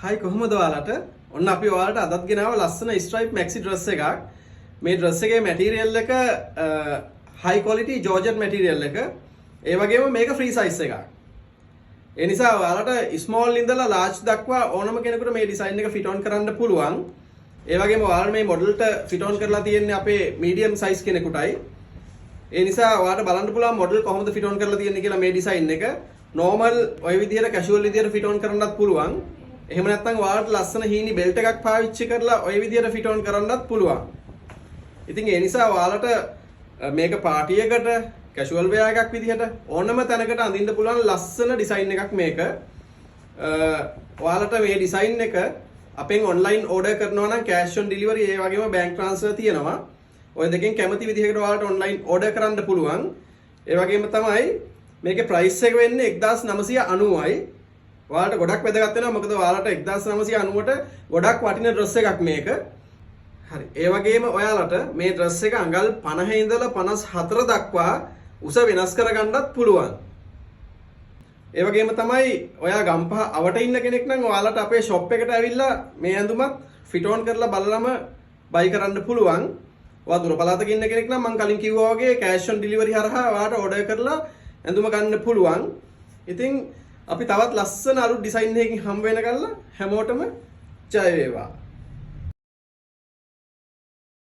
හයි, කොහොමද ඔයාලට? ඔන්න අපි ඔයාලට අදත් ගෙනාව ලස්සන ස්ට්‍රයිප් මැක්සි ඩ්‍රෙස් එකක්. මේ ඩ්‍රෙස් එකේ මැටීරියල් එක හයි ක්වොලිටි ජෝර්ජට් මැටීරියල් එක. ඒ වගේම මේක ෆ්‍රී සයිස් එකක්. ඒ නිසා ඔයාලට ස්මෝල් ඉඳලා ලාර්ජ් දක්වා ඕනම කෙනෙකුට මේ ඩිසයින් එක ෆිට් ඔන් කරන්න පුළුවන්. ඒ වගේම ඔයාලට මේ මොඩල්ට ෆිට් ඔන් කරලා තියෙන්නේ අපේ මීඩියම් සයිස් කෙනෙකුටයි. ඒ නිසා ඔයාලට බලන්න පුළුවන් මොඩල් කොහොමද ෆිට් ඔන් කරලා තියෙන්නේ කියලා මේ ඩිසයින් එක. නෝමල් ඔය විදිහට කැෂුවල් විදිහට ෆිට් ඔන් කරන්නත් පුළුවන්. එහෙම නැත්නම් ඔයාලට ලස්සන හීනි බෙල්ට් එකක් පාවිච්චි කරලා ඔය විදිහට ෆිට් ඔන් කරන්නත් පුළුවන්. ඉතින් ඒ නිසා ඔයාලට මේක පාටි එකට, කැෂුවල් වෙයාර් එකක් විදිහට ඕනම තැනකට අඳින්න පුළුවන් ලස්සන ඩිසයින් එකක් මේක. ඔයාලට මේ ඩිසයින් එක අපෙන් ඔන්ලයින් ඕඩර් කරනවා නම් කෑෂ් ඔන් ඩෙලිවරි, ඒ වගේම බැංක් ට්‍රාන්ස්ෆර් තියෙනවා. ඔය දෙකෙන් කැමති විදිහකට ඔයාලට ඔන්ලයින් ඕඩර් කරන්න පුළුවන්. ඒ වගේම තමයි මේකේ ප්‍රයිස් එක වෙන්නේ 1990යි. ඔයාලට ගොඩක් වැදගත් වෙනවා, මොකද ඔයාලට 1990ට ගොඩක් වටින ඩ්‍රෙස් එකක් මේක. හරි. ඒ වගේම ඔයාලට මේ ඩ්‍රෙස් එක අඟල් 50 ඉඳලා 54 දක්වා උස වෙනස් කරගන්නත් පුළුවන්. ඒ වගේම තමයි ඔයා ගම්පහ අවට ඉන්න කෙනෙක් නම් ඔයාලට අපේ ෂොප් එකට ඇවිල්ලා මේ ඇඳුමත් ෆිට් ඔන් කරලා බලලම බයි කරන්න පුළුවන්. ඔයා දුර පළාතක ඉන්න කෙනෙක් නම් මං කලින් කිව්වා වගේ කෑෂ් ඔන් ඩෙලිවරි හරහා ඔයාට ඕඩර් කරලා ඇඳුම ගන්න පුළුවන්. ඉතින් අපි තවත් ලස්සන අලුත් ඩිසයින් එකකින් හම්බ වෙනකල් හැමෝටම ජය වේවා.